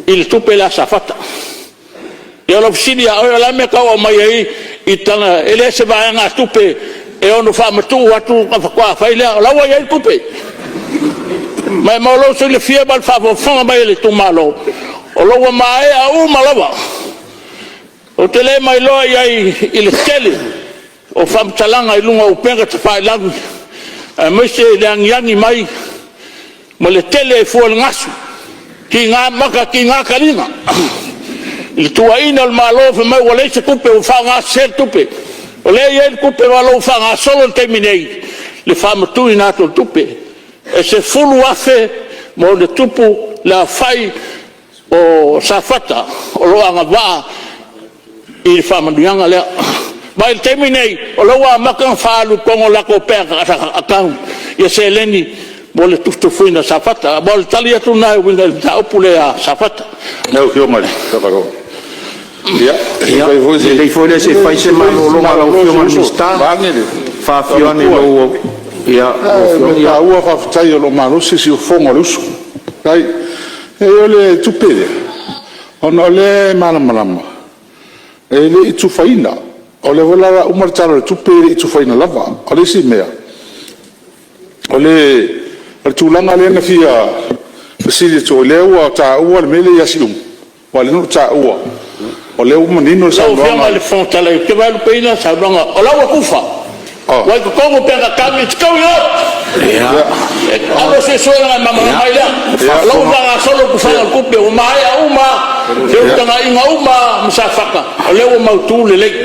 i le tupe lea a Safata. Ia o lau fesili ia oe, o le a le mea e tau aumai ai i tala, e le o se vaegatupe e ono faamatuu atu ona faatoa fai lea, o la ua i ai le tupe. Ma mo lou silafia ma le faafogafoga mai a le itumalo, o lo o ua maea uma lava. Ou te le mailoa i ai i le tele o faamatalaga i luga o upega tafailagi, aemaise le agiagi mai ma le tele e fua o le gasu, tiga mata tiga taliga i le tuuaiina o le Malo fai mai ua leai se tupe ua faaaogasese le tupe. O lea e i ai le tupe o lo o ua faagasolo i le taimi nei le faamatuuina atu o le tupe. E 10,000+ le aofai o Safata o lo o agavaa i le faamanuiaga lea. Ma i le taimi lenei, o lea ua amata ona faaalu i totonu o latou bank account seleni mo le tufatufaina o Safata. Ma o le tali atu lena e uiga i le mataupu lea ia Safata. Lau Afioga i le Fofoga Fetalai, ia, Ia, lelei foi lea se i fai se malologa a lau Afioga i le Minisita, e faafio ane i lau Ae Afioga. Maua faafetai o lo o malosi le siufofoga o le uso. Faafetai. Leai o le tupe lea, ona o lea e malamalama, e le i tufaina. O lea foi la o le a uma le Tala o le Tupe e le i tufaina lava. O le isi mea, o le tulaga lea na fia fesili atu ai, o lea ua taua le mea lea ia Siumu, aua o lea na ou taua, o lea ua manino le Lau saunoaga. Afioga i le Fofoga Fetalai, ou te vaelupeina le saunoaga, o la ua tufa, ua i totonu bank account, it's going out. Alu e suesue ona e malamalama ai lea. O la ua faagasolo le tufaga o le tupe, ua maea uma lava feutagaiga uma lava ma Safata, o lea ua mautu lelei.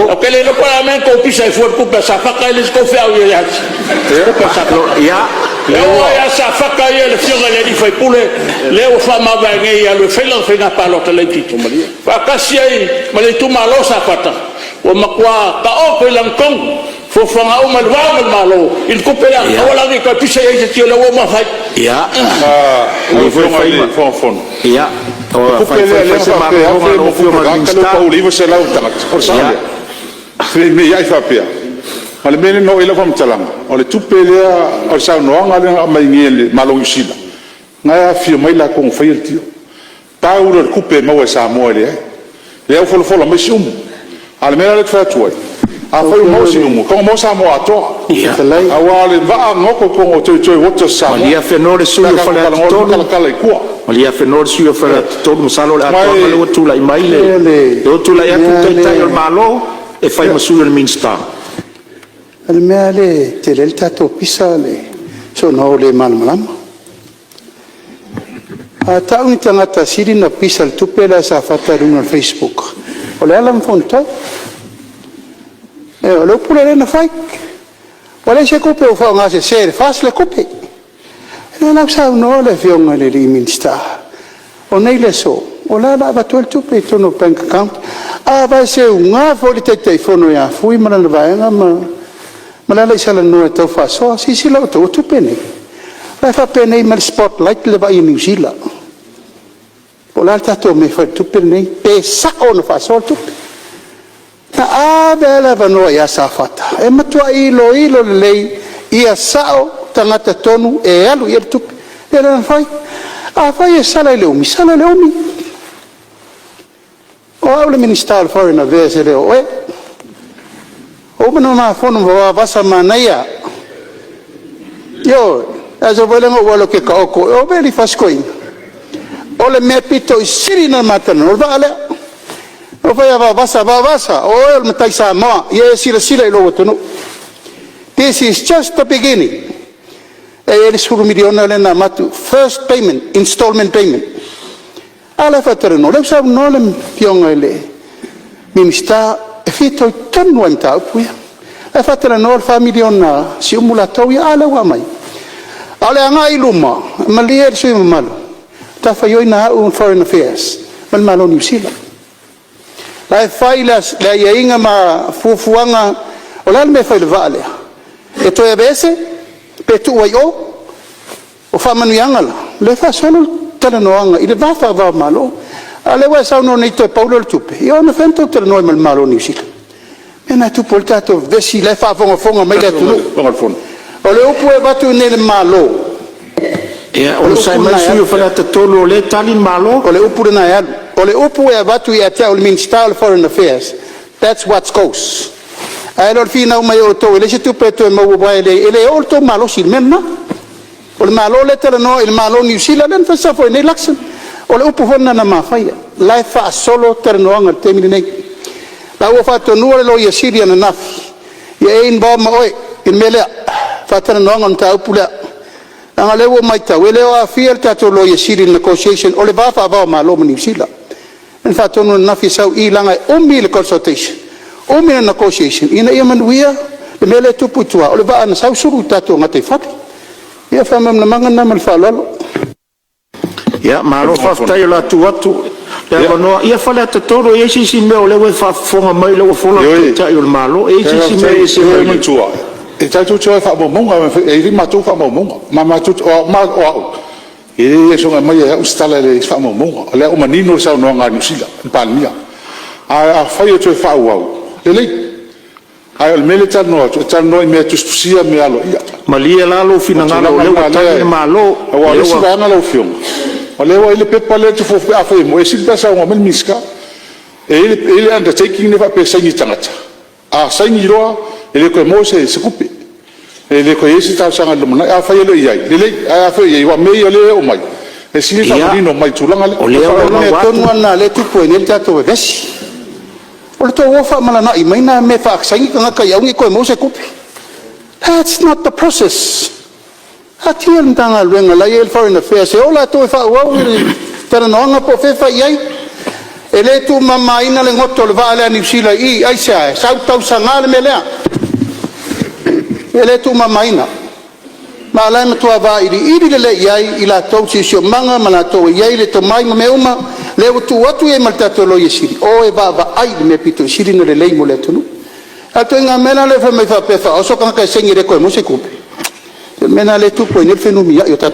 Ou te le iloa po o le a le mea na tou pisa ai fua i le tupe a Safata, e le o se tou feau i ai i le tupe a Safata. E oo lava ia Safata ia le afioga i le sui usufono lea ua faamavae nei e alu e fai lana faiga palota laitiiti, faatasi ai ma le itumalo o Safata, ua matua taoto i lagatonu fuafuaga uma i le va ma le Malo i le tupe lea. Aua la ne i toe pisa i ai se tino, o lea ua uma ona fai. Ia, Lau lelei foi Afioga le i fai le ma Fofoga Fetalai, Ia, o le tupe fai lea se na faapea e malologa a lau $1,000 Afioga i le+, lea ua Minisita. pau i le 900 i le tagata, o le sao lea? Feimeiai faapea, a o le mea lea na oo i ai lau faamatalaga, o le tupe lea, o le saunoaga lea na aumai nei e le Malo o Niu Sila, na e afifio mai latou na faia le deal. Pau lea o le tupe e maua e Samoa e leai. O lea ua folafola mai Siumu. A o le mea la lea ou te fai atu ai, afai ua maua Siumu, e tatau ona maua Samoa atoa. Aua o le vaa na goto i totonu o territory waters a Samoa Malie Afenoa le pe sui a usufono tatou mo Faleata talanoa 3. ma talatala i tua. Malie Afenoa le sui usufono mo Faleata 3, masalo o le Ma atoaga lea ua tulai mai O le lea ua tulai atu le mea Taitai o le lea Malo e fai ma sui o le Minisita. O le mea lava lea e tele ai le tatou pisa o le soona o le malamalama. A tau ni tagata e sili ona pisa i le tupe lea a Safata i luga o le facebook, o Leala ma Fonotoe. Ioe, o le upu lea na fai, ua leai se tupe ua faaaogasese e le FAST le tupe. O lea la ua saunoa le Afioga i le Minisita, o nei le aso, o la o le a avatu ai le tupe i totonu o bank account. A seuga foi le Taitaifono ia Fui ma lana vaega ma Lealaisalanoa e tau faasoa. Silasila outou, o tupe nei, o la e faapenei mai le Spotlight le vaa i Niu Sila, po o le a le tatou mea e fai i le tupe lenei, pe sao ona faasoa le tupe. Na ave lava le avanoa ia Safata e matuai iloilo lelei ia sao tagata tonu e alu i ai le tupe. Ia lea la na fai. Afai e sala i le umi, sala i le umi. O au le Minisita o le Foreign Affairs e le o oe. Ua uma ona ma fono ma Vavasa manaia, ioe, le aso foi lea na ou alu ou te taoto, e ova i le 40 si toeaina. O le mea pito i sili ona ma talanoa, o le vaa lea. Na ou fai atu ia Vavasa, Vavasa o oe o le matai Samoa, ia e silasila i lou atunuu. This is just the beginning. E i ai le $10 miliona lea na avatu, first payment, installment payment. A lea e faatalanoa, o lea ua saunoa le Afioga i le Minisita e fitoitonu lava i mataupu ia. O la e faatalanoa le $4 miliona a Siumu latou ia, a lea ua aumai? A o le agai i luma, malie le sui usufono mamalu, o le matafaioi lena a au o le Foreign Affairs ma le Malo o Niu Sila. O la e fai le aiaiga ma fuafuaga, o le a le mea e fai i le vaa lea? E toe aveese pe tuu ai i o? O faamanuiaga la, o lea e faasolo le talanoaga i le va faava o Malo. A o lea ua e saunoa nei toe pau lea o le tupe, ia e mafai ona outou talanoa ai ma le Malo o Niu Sila. O le mea lena e tupu ai le tatou vevesi, o la e faafogafoga mai le atunuu. O le upu e avatu i inei i le Malo, Ia onosai mai le sui usufono mo Faleata 3, o lea e tali le Malo. O le upu lena e alu, o le upu e avatu ia te au e le Minisita o le Foreign Affairs, that's what goes. Ae le o le finau mai o outou e leai se tupe e toe maua aua e le oo lo outou malosi i le mea lena. O le Malo lea e talanoa i le Malo o Niu Sila lea na fai saofai nei Luxon. O le upu foi lena na ma faia, o la e faasolo talanoaga i le taimi lenei. O la ua faatonuina le Loia Sili ananafi, ia e involve ma oe i le mea lea, faatalanoaga o le mataupu lea. Leaga o lea ua ou matau e le o aofia le tatou Loia Sili i le negotiation o le va faava-o-Malo ma Niu Sila. Na faatonu ananafi e sau i i leaga e umi le consultation, umi le negotiation ina ia manuia le mea lea e tupu i tua, o le vaa na sau sulu i le tatou gataifale. Ia o le faamalamalamaga lena ma le faaaloalo. Ia malo faafetai o le a tuu atu le avanoa. Ia Faleata 3, e i ai se isi mea o lea ua e faafofoga mai o lea ua fola le Taitai o le Malo. E i ai se isi mea e ese mai le… Ioe, matua e tatou te o lava i faamaumauga, e i ai matou faamaumauga. O au, e le soona aumaia e au se tala e leai se faamaumauga. O lea ua manino le saunoaga a Niu Sila i le Palemia. Ae afai e toe faaauau, lelei. Ae o le mea lea e talanoa atu, e talanoa i mea e tusitusia mea aloaia. Malie la lou finagalo o lea ua tali le Malo. Aua o le isi vaega lau Afioga, o lea ua i ai le pepa lea ou te fuafua pe afai e moni, e sili pe a saunoa mai le Minisita. E i ai le undertaking lea e faapea e saini e le tagata, a saini loa e le toe maua se tupe, e le toe i ai se talosaga i le lumanai. Afai e le o i ai, lelei, ae afai e i ai, aua o mea ia o lea e oo mai, e sili ona faamanino mai i le tulaga lea. O lea ua O le mea tonu lava lena o lea e tupu ai nei le tatou vevesi, o le tou o faamalana'i mai na mea e faa-saini tagata ia aua ne i toe maua se tupe. That's not the process. Taatia le Matagaluega o la e i ai le Foreign Affairs e o latou e faaauau le talanoaga po o fea e fai i ai. E le tuumamaina le goto o le vaa lea a Niu Sila i i. Aisea? E sau tausaga le mea lea. E le tuumamaina. Ma o la e matua vailiili lelei i ai i latou le siosiomaga ma latou e i ai le tomai ma mea uma, lea ua tuu atu i ai ma le tatou Loia Sili, o e vaavaai i le mea aupito sili ona lelei mo le atunuu. A o le ituaiga mea la lea e fai mai faapea e faaoso tagata e saini e le toe maua se tupe, se o le mea lena o lea e tupu ai nei le fenumiai o tatou